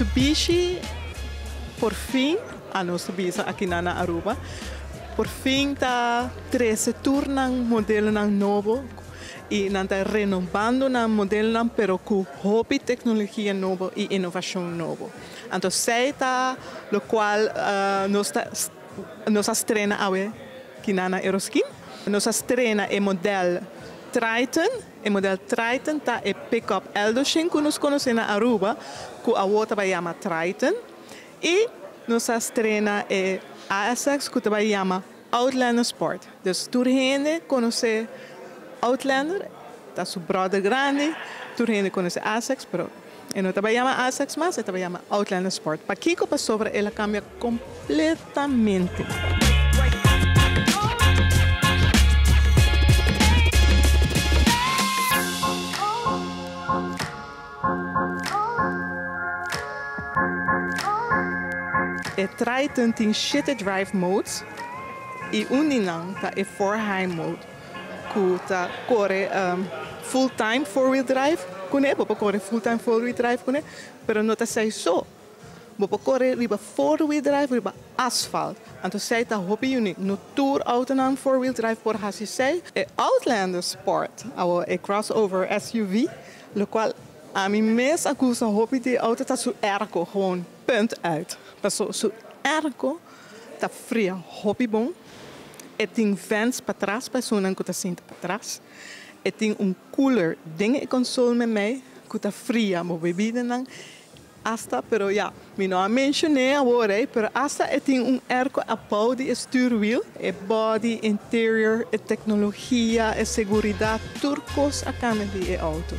Mitsubishi por fin, a nos ta bisa akinan na Aruba, por fin ta trece tur nan modelonan nobo y nan ta renobando nan modelonan pero cu hopi tecnologia nobo y innovacion nobo. Anto esey ta locual nos ta nos a strena awe kinan na Eroskin. Nos a strena e model Triton. E model Triton ta e pickup L200 cu nos conoce na Aruba, cu awo ta bay yama Triton. Y nos a strena e ASX cu ta bay yama Outlander Sport. Dus tur hende conoce Outlander, ta su brother grandi, tur hende conoce ASX, pero e no ta bay yama ASX mas, e ta bay yama Outlander Sport. Pakico? Pasobra el a cambia completamente. E Triton tin shete drive modes y un di nan ta e four high mode cu ta core full time four wheel drive cune. Bo por core full time four wheel drive cune, pero no ta esey so. Bo por core riba four wheel drive riba asfalt. Anto esey ta hopi unique. No tur autonan four wheel drive por haci esey. E Outlander Sport, awo e crossover SUV, locual ami mes a gusta hopi di e auto ta su airco, gewoon punt uit. Paso su airco ta fria hopi bon. E tin vents patras pa esunnan cu ta sinta patras. E tin un cooler den e console memey cu ta fria bo bebidanan. Hasta, pero ya, mi no a mencion'é awor ei, pero hasta e tin un airco abou di e stuurwiel. E body, interior, e tecnologia, e seguridad, tur cos a cambia di e auto.